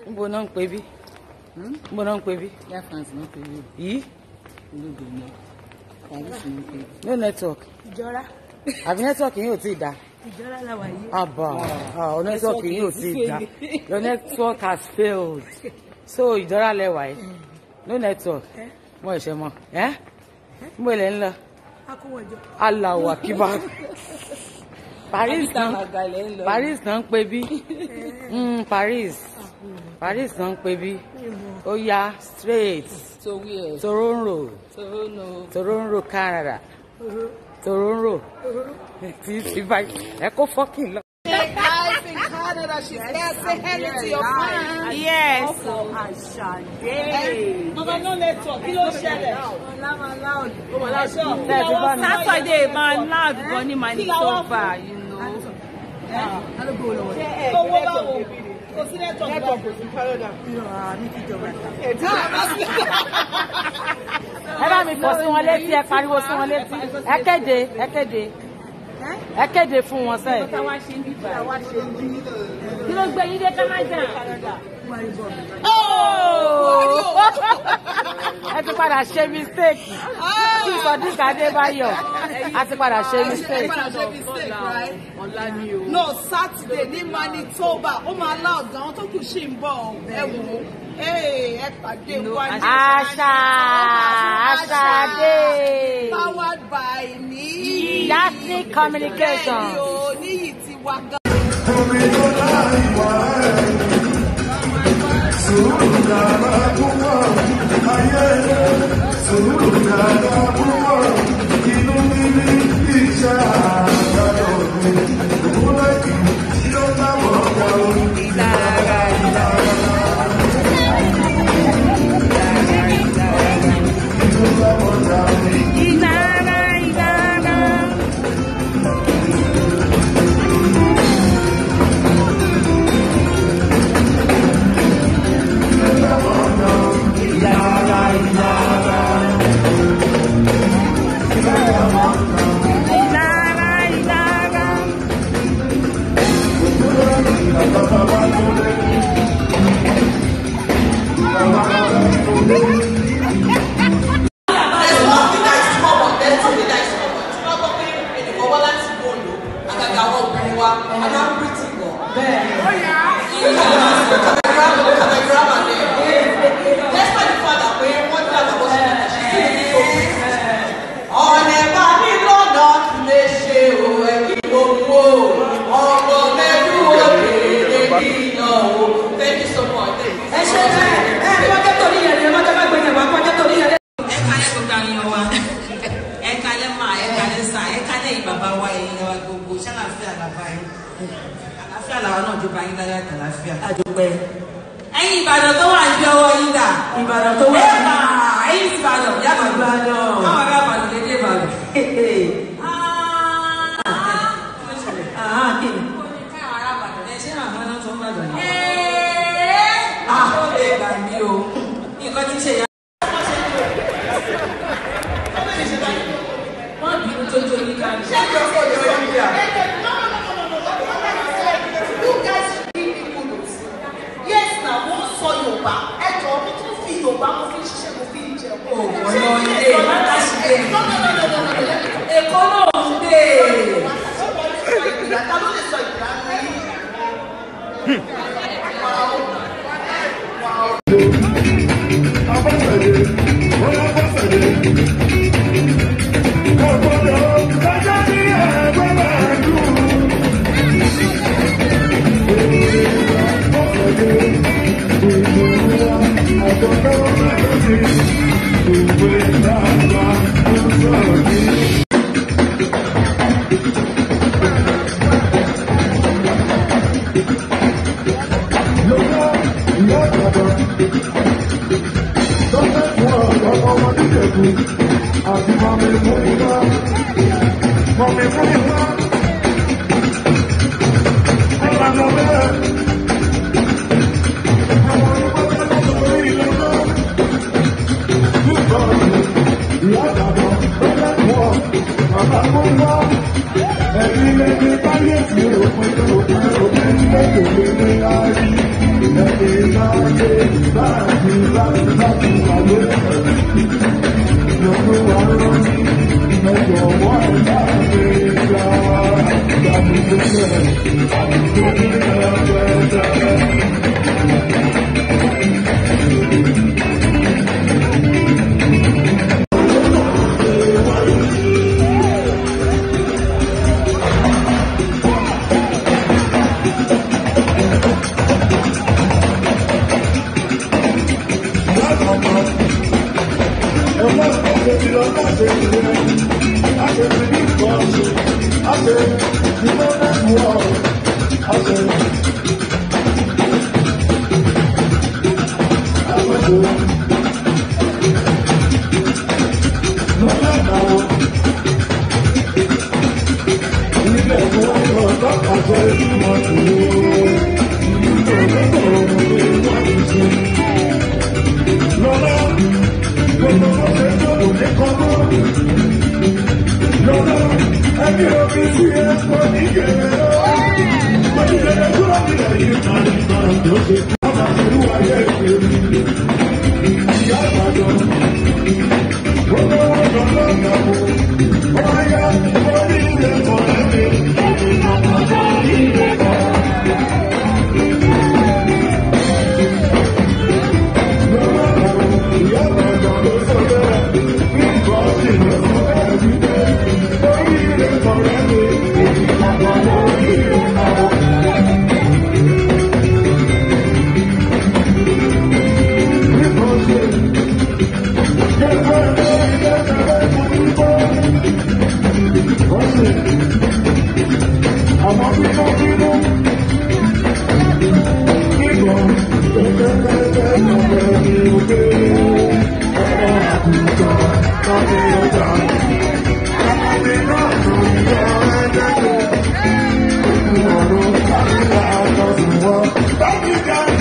Níbo náà ń pè bí? Níbo náà ń pè bí? Air France ló ń pè bí. Yìí? Olóògbé ni. Paris ló ń pè bí. No network. Ìjọra. Àbí network yín ò tí ì dá. Ìjọra la wà yìí. Àbà, network yín ò tí ì dá. Your network has failed. So ìjọra lẹ wà yìí. No network. Mo ẹ̀ṣẹ̀ mọ̀. Ẹ́ níbo ilẹ̀ ń lọ? Akówọ̀jọ. Allahu Akbar. Paris náà Paris náà ń pè bí. Paris. Paris náà ń pè bí. Ó yá straight. So where? Toronto. Toronto. Toronto, Canada. Toronto. Tí báyìí. Ẹ kó fọ́kìn lọ. Life in Canada, she's there. Say hello to your fans. Yes. Mama, no network. Kí ló ṣẹlẹ̀? Saturday máa loud gan ní Manitoba, you know. Owó báwo? Kò sí network. Network kò sí Canada. Ẹ bá mi fọ̀ sí wọn létí, ẹ pariwo sí wọn létí. Ẹ kéde, ẹ kéde. Ẹ kéde fún wọn sẹ́ẹ̀. Kí ló gbé yín dé Canada? Ẹ ti padà ṣe mistake. Kí Sodiq Adébáyọ̀. A ti padà ṣe mistake. Right? No, Saturday ní Manitoba, ó máa loud gan, àwọn tó kù ṣì ń bọ̀ ẹ wò ó. Ẹ pàdé wa ní. Àṣà Àṣà dé. Powered by Niyi. Yasmin Communications. Bẹ́ẹ̀ni o, Níyì ti wá gan. Ìlara ìlara. Ìlara ìlara. There's one thing that is common. There's one thing that is common. Tí wọ́n gbọ́ pé ẹnìkan wá láti Ondo, àgàgà àwọn obìnrin wa, a máa ń pretty gan. Look at my grandma, look at my grandma there. Despite the fact that pé wọ́n dàgbà bó ṣe dàgbà, she still looking so pretty. Ọ̀nà ẹ̀bá mi lọ́nà kì lè ṣe o, ẹ̀ kí gbogbo ọmọ mẹ́rù òkèèrè ní ìlọ o. Thank you so much. Thank you. Ẹ ṣe ẹ ẹ kọjá torí yẹn ni ẹ má jẹ́ má gbé yẹn wá kọjá torí yẹn. Ẹ kálẹ́ gbogbo àwọn èèyàn wa. Ẹ kálẹ́ mà, ẹ kálẹ́ sà, ẹ kálẹ́ yìí bàbá wa, ẹ̀yin wa gbogbo. Ṣàlàáfíà làbá yín. Àlàáfíà làwa náà dé bá yín láyé àtàlàáfíà. Àdúpẹ́. Ẹ̀yin Ìbàdàn tó wà ní ọwọ́ yín dà. Ìbàdàn tó wà. Ẹ mà, ẹ̀yin Ìbàdàn, yá Ìbàdàn. Ìbàdàn. Káwọn ará Ìbàdàn lè dé Ìbàdàn. Àhán kí ni? Káwọn ará Ìbàdàn ẹ ṣé àwọn náà tó ń bàdàn ni. Ó lè gbà mí o. Nǹkan tí ń ṣe ìyá. Wọ́n bínú tó tó ní ká ní. You guys give me kudos. Yes, na mo ń sọ Yorùbá. Ẹ jọ̀ọ́ mo tún fi Yorùbá mo fi ń ṣiṣẹ́ mo fi ń jẹun. Ò wọ́n lọ ilé, má kà sí ilé. No, no, no, no, no, no, no. Èkó náà ń dé. Ìgbìlá ta ló lè sọ ìgbìlá ní? Ẹ̀yin lẹ́ni báyé tí òpin òpin òpin lẹ́jọ́ lé ní àárín. Thank you.